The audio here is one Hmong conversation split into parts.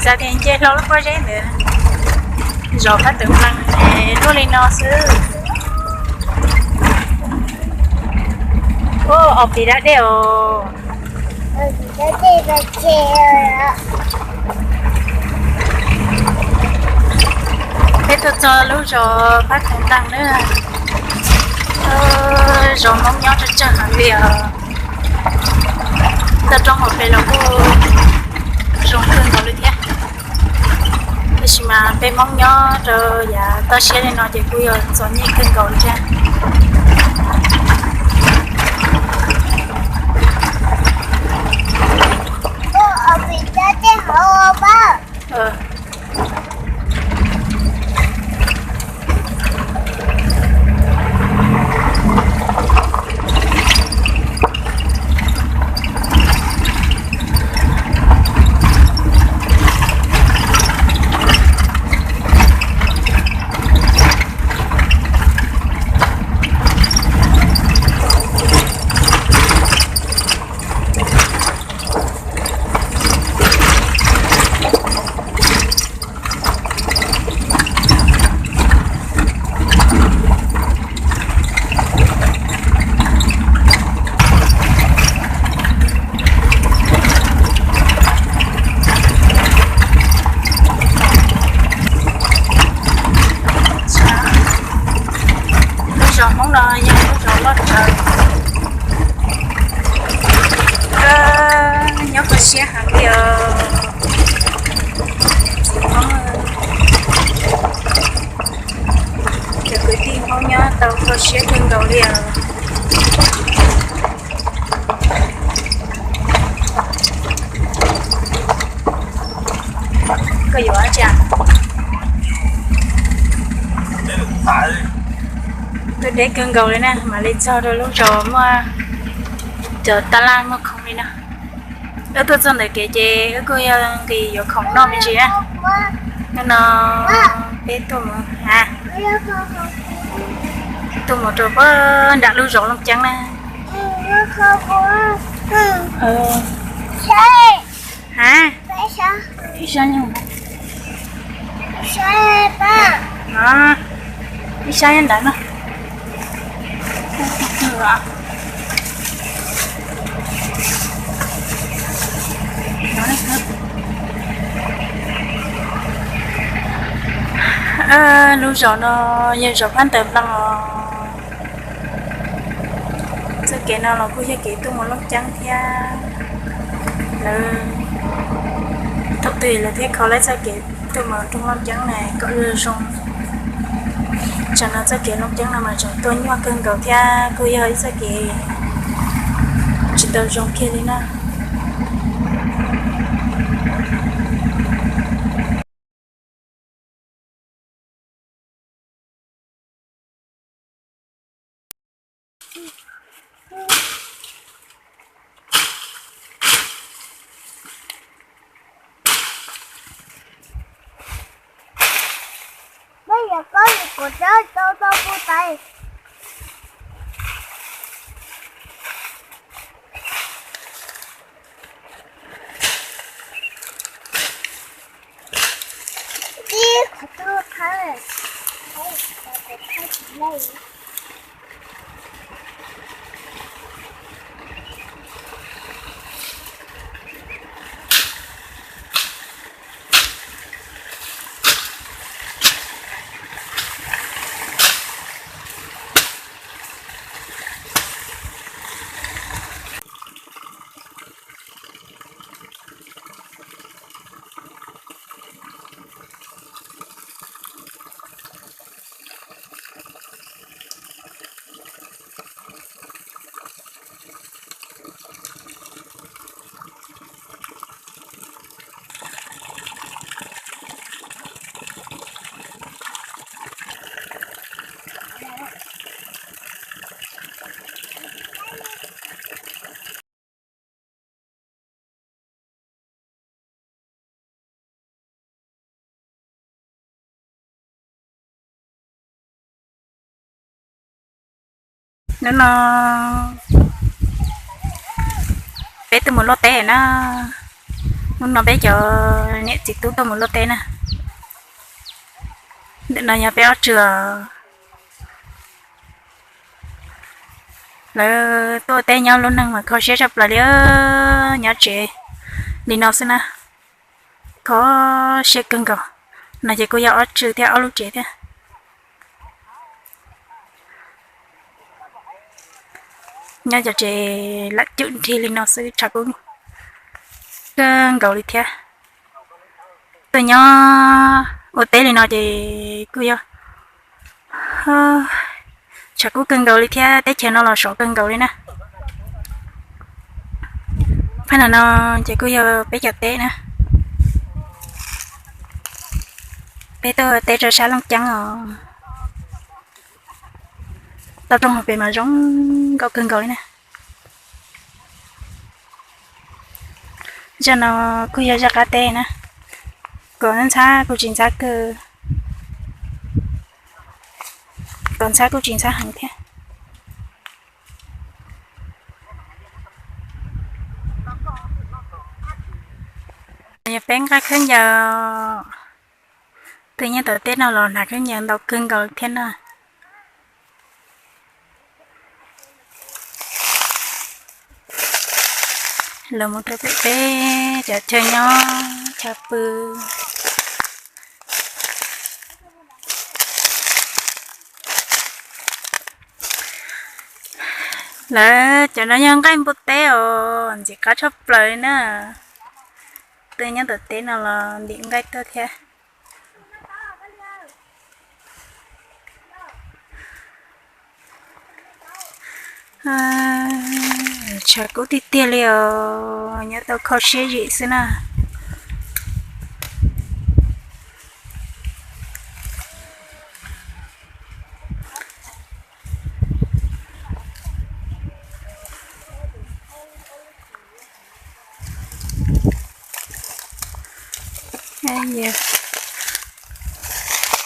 Xav tias nce hlo lub pob zeb ntawd, zov phab tawm nplees luaj li no xwb. Ua ob pis dab dej os. Peb tuaj txog lub zos phab tawm nplees na. Zos Hmoob nyob tsawg tsawg heev li os. Toj roob hauv pes los kuj zoo kawg nkaus li thiab. Tab sis mas peb Hmoob nyob rau yav toj siab li no ces kuj yog txom nyem kawg nkaus li thiab. Lub zos Hmoob no yog lub zos loj tsawv, nyob kho siab heev li os. Cov kwv tij Hmoob nyob tau kho siab kawg nkaus li os. Koj yuav dab tsi? Tuaj deb kawg nkaus li na, mam li txog rau lub zos muaj cov tab laj muaj khoom li no. Wb tuaj txog ntawm kev ces wb kuj yog nqis yuav khoom noj me ntsis na. Hnub no peb tuaj mus, a, tuaj mus rau puag nram lub zos Looj Ceeb na. A, ib sab nyob, ib sab nyob ntawd no. Lub zos no yog zos Phab Ntawm Nploog os. Txoj kev no los kuj yog kev tuaj mus Looj Ceeb thiab. Lawv thaum twg lawv thiaj kho lawv txoj kev tuaj mus rau Looj Ceeb na kom zoo zoo. Tsam no txoj kev Looj Ceeb no mas tseem tuaj nyuaj kawg nkaus thiab kuj yog ib txoj kev tsis tau zoo kiag li na. Hnub no peb tuaj mus luaj teb na. Hnub no peb cov niam txiv tub tuaj mus luaj teb na. Ntawm no yog peb ob txwg. Lawv tuaj teb nyob lub neej mas kho siab tshaj plaws li, nyob tsev li no xwb na. Kho siab kawg nkaus. No ces kuj yog ob txwg thiab ob lub tsev thiab. Nyob cov tsev lam cum nrig li no xwb tshav kub kawg nkaus li thiab. Tuaj nyob ua teb li no ces kuj yog tshav kub kawg nkaus li thiab, teb chaws no los sov kawg nkaus li na. Phab no no ces kuj yog peb cov teb na. Peb tuaj teb rau sab Looj Ceeb os. Tau rooj hauv pes mas zoo nkauj kawg nkaus li na. Zaj no kuj yog zaj qab teb na, kom ntxhab kuj tsis ntxhab kawg, kom ntxhab kuj tsis ntxhab heev thiab. Yog peb nqa khaub ncaws, twb nyob tom teb no los hnav khaub ncaws ntau kawg nkaus thiab na. Los mus rau pem peb cov chaw nyob chaw pw. Lawv cov no yog nqaij npua teb os, ntxim qab tshaj plaws li na. Twb nyob tom teb no los ntim nqaij tuaj thiab. Tshav kub tiag tiag li os, nyob tau kho siab zim xwb na.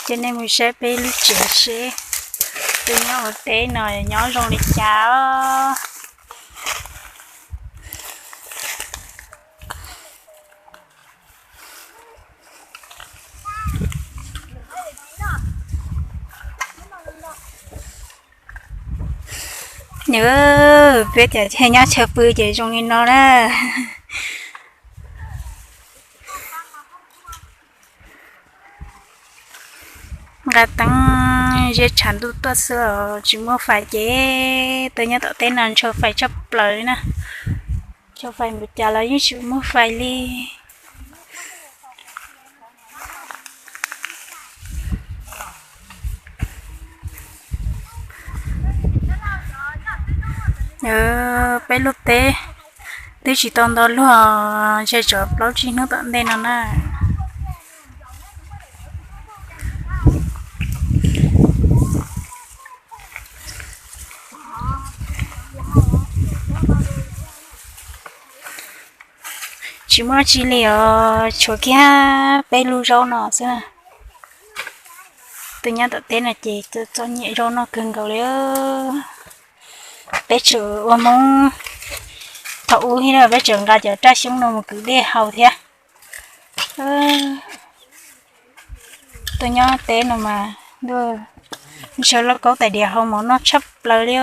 Ces nej mus saib peb lub tsev seb peb nyob ua teb no nyob zoo li cas os. Nws, peb cov nyob chaw pw ces zoo li no na. Nqa teeb ziab tshav ntuj tuaj xwb os, tsis muaj fais ces tuaj nyob tom teb no ntshaw fais tshaj plaws li na. Ntshaw fais npaum cas los yeej tsis muaj fais li. Peb luaj teb twb tsis tau nto luag, ntshe tsov plaub tsib hnub tom ntej no na. Tsis muaj dab tsi li os, tshuav kiag peb lub zaub no xwb. Tus nyob tom teb no ces txom nyem zaub noj kawg nkaus li. Peb tseem ua Hmoob thaum ub thiab, peb tseem nqa cov raj xyoob no mus kwv dej haus thiab. Tus nyob teb no mas ntshaw lauj kaub tais diav hau mov noj tshaj plaws li.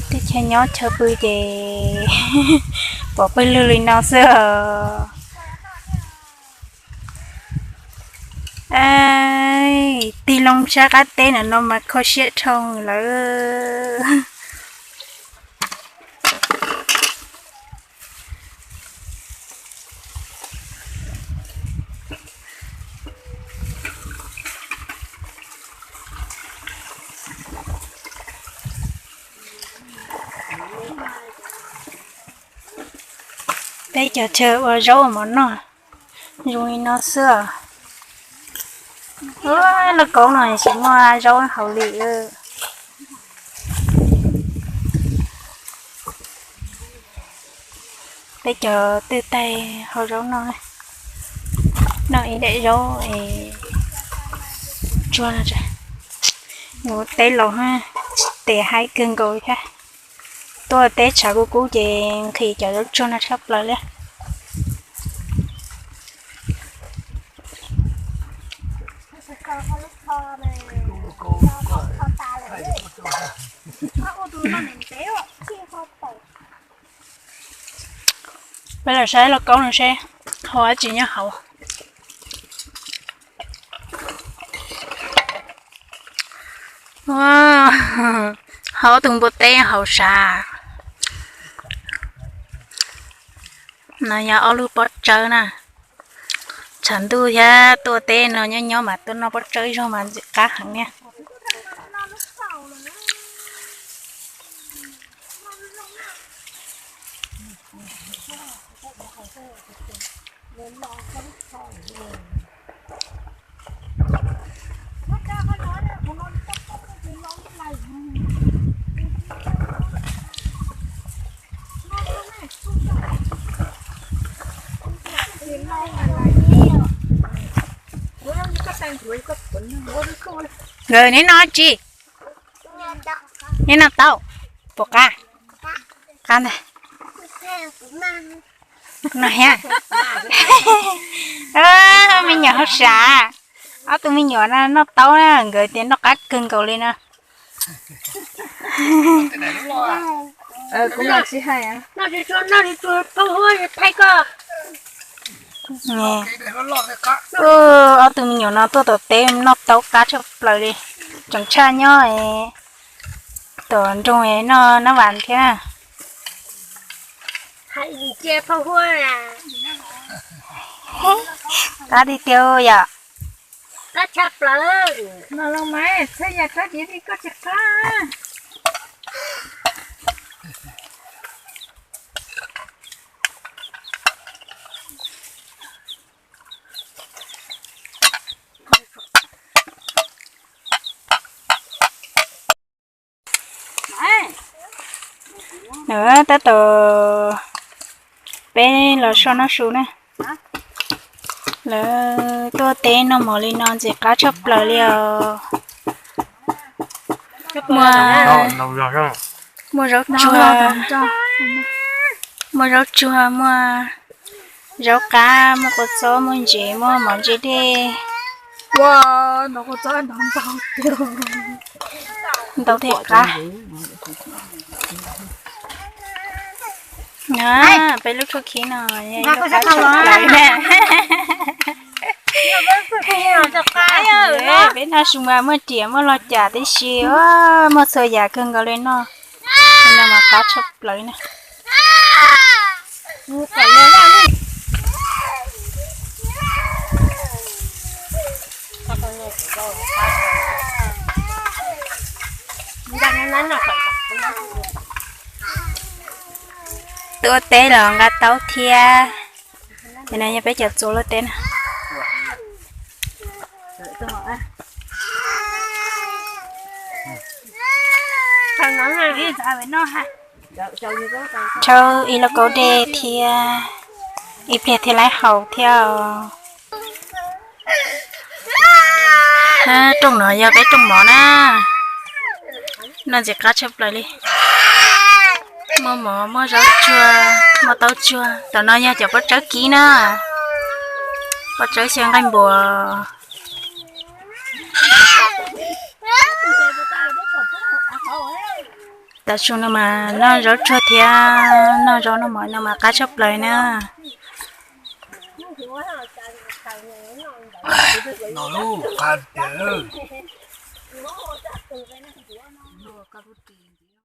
Teb chaws nyob chaw pw ces pom pawg lug li no xwb os. Tig loo sab qab teb no no mas kho siab dhau lawm. Peb cov chaw ua zaub ua mov noj zoo li no xwb os. Lauj kaub no tsis muaj zaub haus li. Peb cov twb taig hau zaub noj, noj ib daim zaub es tsuag no. Ua teb los tes haib kawg nkaus thiab. Tuaj teb tshav kub kub ces nqhis cov zaub tsuag no tshaj plaws li. Peb los saib lauj kaub no seb ho dab tsi nyob hauv. Ho ob tug npua teb hauv sav. No yog ob lub pob tsawb na. Tshav ntuj thiab tuaj teb no nyob nyob mas tuaj noj pob tsawb ib zaug mas ntxim qab heev niaj. Nkawd neb noj tsi? Neb noj taub? Puas qab? Qab ntag. No thiab. Me nyuam hauj sam, ob tug me nyuam no noj taub na, nkawd tias noj qab kawg nkaus li no. Ob tug me nyuam no tuaj tom teb noj taub qab tshaj plaws li, tseem tshaj nyob tom nroog noj nab vas thiab. Qab tiag tiag yom. Nws tab tom peb los soj noj su na. Lawv tuaj teb noj mov li no ntxim qab tshaj plaws li os. Muaj, muaj zaub tsuag, muaj zaub tsuag, muaj zaub qab, muaj kua txob, muaj ntses, muaj mov ntse dej. Ntau thiab qab. Peb lub tshuaj khib no, peb noj su mas muaj riam muaj loj cas tib si, muaj txhua yam kawg nkaus li no. No mas qab tshaj plaws na. Tuaj teb los nqa taub thiab. Nim no yog peb cov txua luaj teb na. Rhaub ib lauj kaub dej thiab, ib pliag thiaj laib haus thiab os. Rooj no yog peb rooj mov na. Noj ntxim qab tshaj plaws li. Muaj mov, muaj zaub tsuag, muaj taub tsuag. Tam no yog cov pob tsawb kib na. Pob tsawb xyaw nqaij npuas. Tav su no mas noj zaub tsuag thiab noj zaub noj mov no mas qab tshaj plaws na.